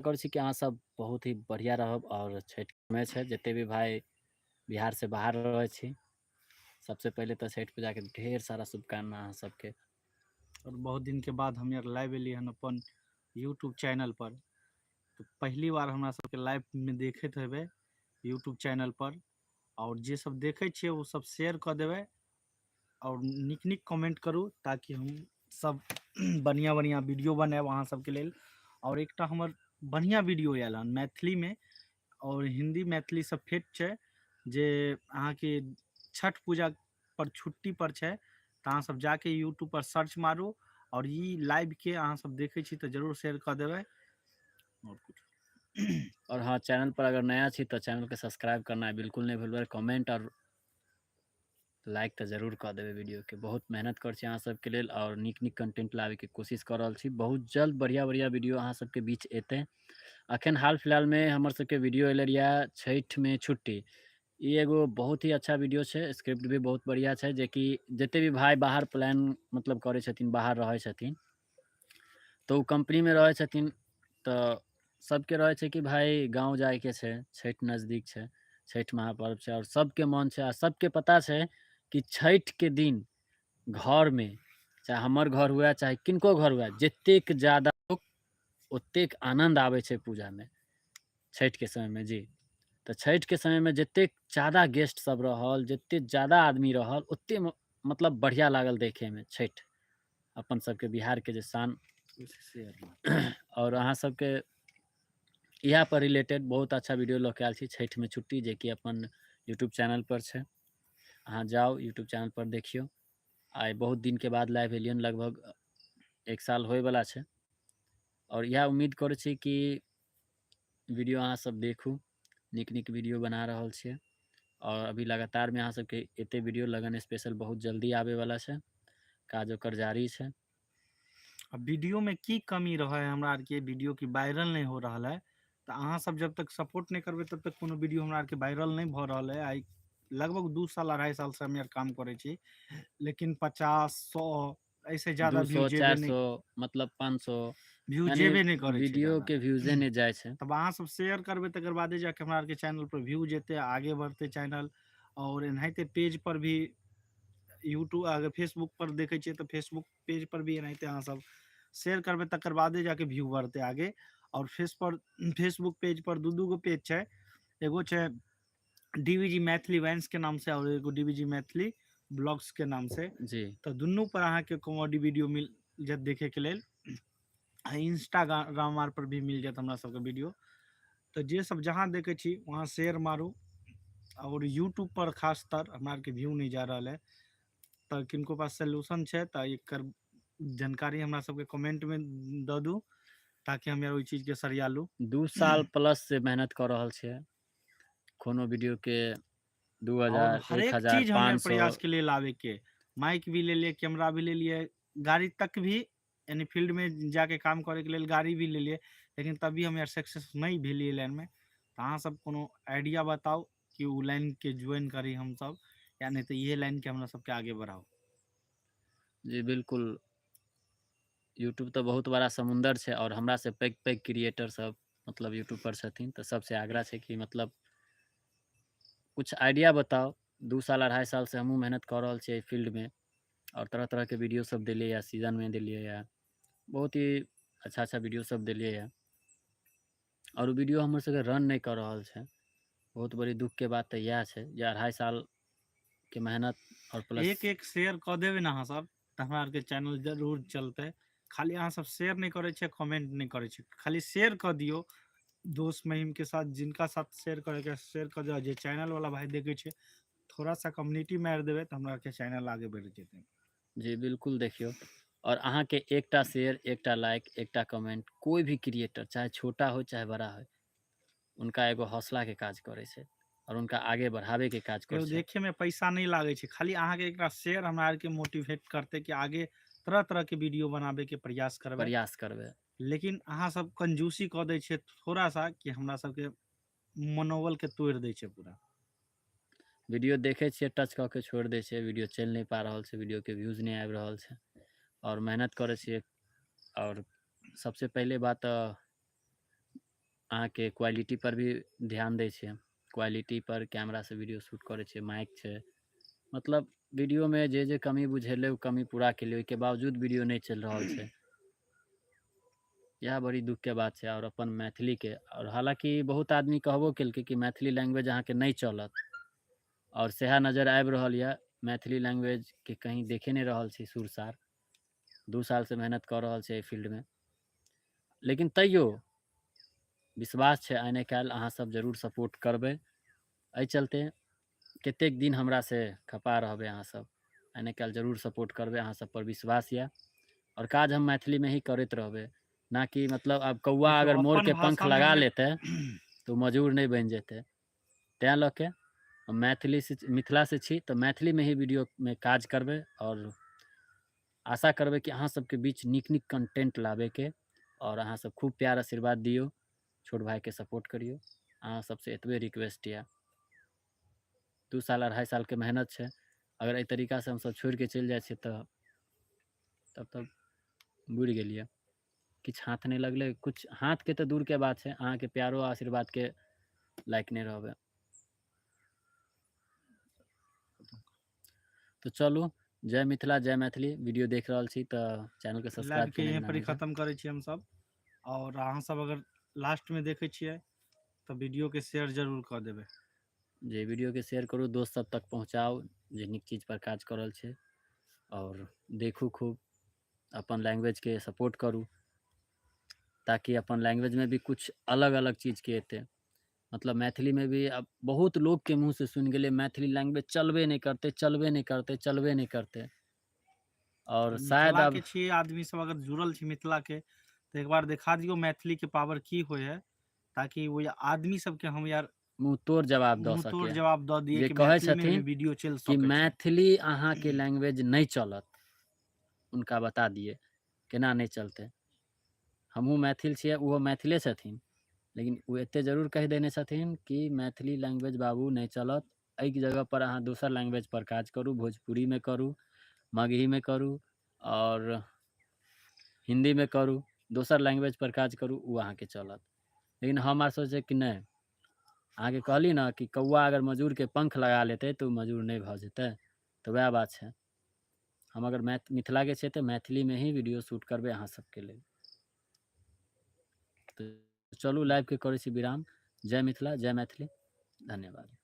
करै छी कि अहाँ सब बहुत ही बढ़िया रहब। आओर छठिमे छै जते भी भाय बिहार से बाहर रहै छी, सबसे पहिले तऽ छठि पूजाके ढेर सारा शुभकामना अहाँ सबके। और बहुत दिन के बाद हम यार लाइव एलियै हन अपन यूट्यूब चैनल पर। तऽ पहली बार हमरा सबके लाइव में देखैत हेबै यूट्यूब चैनल पर। और जे सब देखै छियै ओ सब शेयर कऽ देबै और नीक नीक कमेंट करू, ताकि हम सब बढ़िया बढ़िया वीडियो बनायब अहाँ सबके लेल। और एकटा हमर बढ़िया वीडियो आयल हन मैथिली में और हिंदी मैथिली सब फिट छै, जे अहाँके छठ पूजा पर छुट्टी पर छै। तऽ अहाँ सब जाके यूट्यूब पर सर्च मारू और ई लाइव के अहाँ सब देखै छी तऽ जरूर शेयर कऽ देबै। और कुछ और हाँ, चैनल पर अगर नया छी तऽ चैनल के सब्सक्राइब करना बिल्कुल नहीं भूलबै। कमेंट और लाइक तऽ जरूर कऽ देबै वीडियो के। बहुत मेहनत करै छी अहाँ सबके लेल और नीक नीक कंटेंट लाबैके कोशिश कऽ रहल छी। बहुत जल्द बढ़िया बढ़िया वीडियो अहाँ सबके बीच एतै। अखन हाल फिलहालमे हमर सबके वीडियो एलै यऽ छठिमे छुट्टी। ई एगो बहुत ही अच्छा वीडियो छै, स्क्रिप्ट भी बहुत बढ़िया छै, जेकि जते भी भाई बाहर प्लान मतलब करै छथिन, बाहर रहै छथिन, तऽ ओ कंपनीमे रहै छथिन, तऽ सबके रहै छै कि भाई गाँव जाइके छै, छठि नजदीक छै, छठि महापर्व छै, और सबके मन छै आ सबके पता छै कि छठिके दिन घरमे, चाहे हमर घर हुए चाहे किनको घर हुए, जतेक ज्यादा ओतेक आनन्द आबै छै पूजामे छठिके समयमे जी। तऽ छठिके समयमे जतेक ज्यादा गेस्ट सब रहल, जतेक ज्यादा आदमी रहल, ओतेक मतलब बढ़िया लागल देखैमे छठि, अपन सबके बिहारके जे शान। और अहाँ सबके इएह पर रिलेटेड बहुत अच्छा वीडियो लऽ के आयल छी छठिमे छुट्टी, जेकि अपन यूट्यूब चैनल पर छै। अहाँ जाउ यूट्यूब चैनल पर देखियौ। आइ बहुत दिनके बाद लाइव एलियन, लगभग 1 साल होइवला छै। और इएह उम्मीद करै छी कि वीडियो अहाँ सब देखू, नीक नीक वीडियो बना रहल छियै। और अभी लगातारमे अहाँ सबके एते वीडियो लगन स्पेशल बहुत जल्दी आबैवला छै, काज ओकर जारी छै। आ वीडियो में की कमी रहै है हमरा आरके वीडियो की वायरल नहीं हो रहल है, तऽ अहाँ सब जब तक सपोर्ट नहीं करबै तब तक कोनो वीडियो हमरा आरके वायरल नहीं भऽ रहल है। आइ लगभग 2 साल 2.5 साल से हम यार काम करै छी, लेकिन 50 100 ऐसे ज्यादा दू व्यू सौ जेबे चारि नहीं, सौ मतलब 500 व्यू यानी जेबे नहीं करै छै वीडियो ज्यादा। के व्यूजे नहीं जाइ छै। तब अहाँ सब शेयर करबै तकर बादे जाके हमरा आरके चैनल पर व्यू जेतै, आगे बढ़तै चैनल। और एनाहिते पेज पर भी यूट्यूब अगर फेसबुक पर देखै छियै तऽ फेसबुक पेज पर भी एनाहिते अहाँ सब शेयर करबै तकर बादे जाके व्यू बढ़तै आगे। और फेसबुक पेज पर 2-2 गो पेज छै, एगो छै डीवीजी मैथिली वैंस के नाम से और एगो डीवीजी मैथिली ब्लॉग्स के नाम से जी। तऽ दुनू पर अहाँके कॉमेडी वीडियो मिल जायत देखे के लेल। आ इंस्टाग्राम आर पर भी मिल जायत हमरा सबके वीडियो। तऽ जे सब जहाँ देखै छी वहाँ शेयर मारू। और यूट्यूब पर खासतर हमरा आरके व्यू नहीं जा रहल है, तऽ किनको पास सोल्यूशन छै तऽ एकर जानकारी हमरा सबके कमेंट में दऽ दू, ताकि हम यार ओहि चीज के सरिया लू। 2 साल प्लस से मेहनत कऽ रहल छियै, कोनो वीडियो के दू और हजार, एक हरेक हजार, चीज हम यार पाँच सौ। प्रयास के लिए लावे के, माइक भी ले लिए, कैमरा भी ले लिए, गाड़ी तक भी, यानी फील्ड में जाके काम करे के लेल गाड़ी भी ले लिए, लेकिन तभी हम यार सक्सेस नहीं भेलिए लाइन में। तऽ अहाँ सब कोनो आइडिया बताउ कि उ लाइन के ज्वाइन करी हम सब, या नहीं तऽ इहे लाइन के हमरा सबके आगे बढ़ाउ। जी बिल्कुल, यूट्यूब तऽ बहुत बड़ा समुन्दर छै और हमरा से पैघ पैघ क्रिएटर सब मतलब यूट्यूब पर छथिन, तऽ सबसे आग्रह छै कि मतलब कुछ आइडिया बताउ। 2 साल 2.5 साल से हमहूँ मेहनत कऽ रहल छियै एहि फील्डमे और तरह तरह के वीडियो सब देलियै या सीजनमे देलियै या बहुत ही अच्छा अच्छा वीडियो सब देलियै या, और वीडियो हमर सबके रन नहि कऽ रहल छै। बहुत बड़ी दुख के बात तऽ इएह छै जे 2.5 साल के मेहनत और प्लस एक एक शेयर कऽ देबै ने अहाँ सब तऽ हमरा आरके चैनल जरूर चलतै। खाली अहाँ सब शेयर नहि करै छियै, कमेंट नहि करै छियै, खाली शेयर कऽ दियौ दोस्त महिम के साथ, जिनका साथ शेयर करैके शेयर कऽ दियौ। जे चैनल वाला भाई देखै छै थोड़ा सा कम्युनिटी मारि देबै तऽ हमरा आरके चैनल आगे बढ़ि जेतै। जी बिल्कुल, देखियौ और अहाँके एकटा शेयर, एकटा लाइक, एकटा कमेंट कोई भी क्रिएटर चाहे छोटा हो चाहे बड़ा हो, उनका एगो हौसला के काज करै छै और उनका आगे बढ़ावे के काज करै यौ, छै। देखे में पैसा नहीं लागै छै, खाली अहाँके एकटा शेयर हमरा आरके मोटिवेट करतै कि आगे तरह तरह के वीडियो बनाबे के प्रयास करबै। प्रयास करबै। लेकिन अहाँ सब कंजूसी कऽ दै छियै थोड़ा सा कि हमरा सबके मनोबल के तोड़ि दै छै पूरा। वीडियो देखै छियै, टच कऽ के छोड़ि दै छियै, वीडियो चलि नहि पा रहल छै, वीडियो के व्यूज नहि आबि रहल छै और मेहनत करै छियै। और सबसे पहिले बात तऽ अहाँके क्वालिटी पर भी ध्यान दै छियै, क्वालिटी पर कैमरासँ वीडियो शूट करै छियै, माइक छै, मतलब वीडियोमे जे जे कमी बुझेलै ओ कमी पूरा केलियै, ओहिके बावजूद वीडियो नहि चलि रहल छै। इएह बड़ी दुखके बात छै। आओर अपन मैथिलीके, आओर हालाँकि बहुत आदमी कहबो केलकै कि मैथिली लैंग्वेज अहाँके नहि चलत, आओर सएह नजर आबि रहल यऽ। मैथिली लैंग्वेजके कहीं देखे नहि रहल छी सुरसार। 2 सालसँ मेहनत कऽ रहल छै एहि फील्डमे, लेकिन तैयो विश्वास छै आइ नहि काल्हि अहाँ सब जरूर सपोर्ट करबै। एहि चलते कतेक दिन हमरासँ खपा रहबै अहाँ सब, आइ नहि काल्हि जरूर सपोर्ट करबै, अहाँ सब पर विश्वास यऽ। आओर काज हम मैथिलीमे ही करैत रहबै, ना कि मतलब आब कौआ देखियौ अगर अपन मोरके पंख भाषामे लगा हमे लेतै तऽ ओ मजूर नहि बनि जेतै। तैँ लऽ के हम मैथिलीसँ मिथिलासँ छी तऽ मैथिलीमे ही वीडियोमे काज करबै, आओर आशा करबै कि अहाँ सबके बीच नीक नीक कंटेंट लाबैके, आओर अहाँ सब खूब प्यार आशीर्वाद दियौ, छोट भाइके सपोर्ट करियौ। अहाँ सबसँ एतबे रिक्वेस्ट यऽ। 2 साल 2.5 सालके मेहनत छै, अगर एहि तरीकासँ हमसब छोड़िके चलि जाइ छियै तऽ तब तब बुड़ि गेलियै, किछु हाथ नहि लगलै, किछु हाथके तऽ दूरके बात छै, अहाँके प्यारो आशीर्वादके लायक नहि रहबै। तऽ चलू, जय मिथिला जय मैथिली। वीडियो देख रहल छी तऽ चैनलके सब्सक्राइब लाइवके केने यहीं बिना पर ही नहि जाउ। खतम करै छियै हमसब। आओर अहाँ सब अगर लास्टमे देखै छियै तऽ वीडियोके शेयर जरूर कऽ देबै। जे वीडियोके शेयर करू, दोस्त सब तक पहुँचाउ जे नीक चीज पर काज कऽ रहल छै, आओर देखू खूब, अपन लैंग्वेजके सपोर्ट करू, ताकि अपन लैंग्वेजमे भी कुछ अलग अलग चीजके एतै। मतलब मैथिलीमे भी आब बहुत लोकके मुँहसँ सुनि गेलै मैथिली लैंग्वेज चलबे नहि करतै, चलबे नहि करतै, चलबे नहि करतै। आओर शायद मिथिलाके आब छियै आदमी सब अगर जुड़ल छी मिथिलाके तऽ एक बार देखा दियौ मैथिलीके पावर की होइ है, ताकि ओहि आदमी सबके हम यार मुँह तोड़ जवाब दऽ मुँह तोड़ सकैए जवाब दऽ दियै जे कि कहै मैथिलीमे भी छथिन वीडियो चलि कि सकै छै। मैथिली अहाँके लैंग्वेज नहि चलत, हुनका बता दियै केना नहि चलतै। हमहूँ मैथिल छियै, ओहो मैथिले छथिन, लेकिन ओ एतेक जरूर कहि देने छथिन कि मैथिली लैंग्वेज बाबू नहि चलत, एहिके जगहपर अहाँ दोसर लैंग्वेजपर काज करू, भोजपुरीमे करू, मगहीमे करू, आओर हिन्दीमे करू, दोसर लैंग्वेजपर काज करू, ओ अहाँके चलत। लेकिन हम आर सोचै कि नहि, अहाँके कहली ने कि कौआ अगर मजूरके पंख लगा लेतै तऽ ओ मजूर नहि भऽ जेतै, तऽ वएह बात छै। हम अगर मिथिलाके छियै तऽ मैथिलीमे ही वीडियो शूट करबै अहाँ सबके लेल। तऽ चलू लाइवके करै छी विराम। जय मिथिला जय मैथिली, धन्यवाद।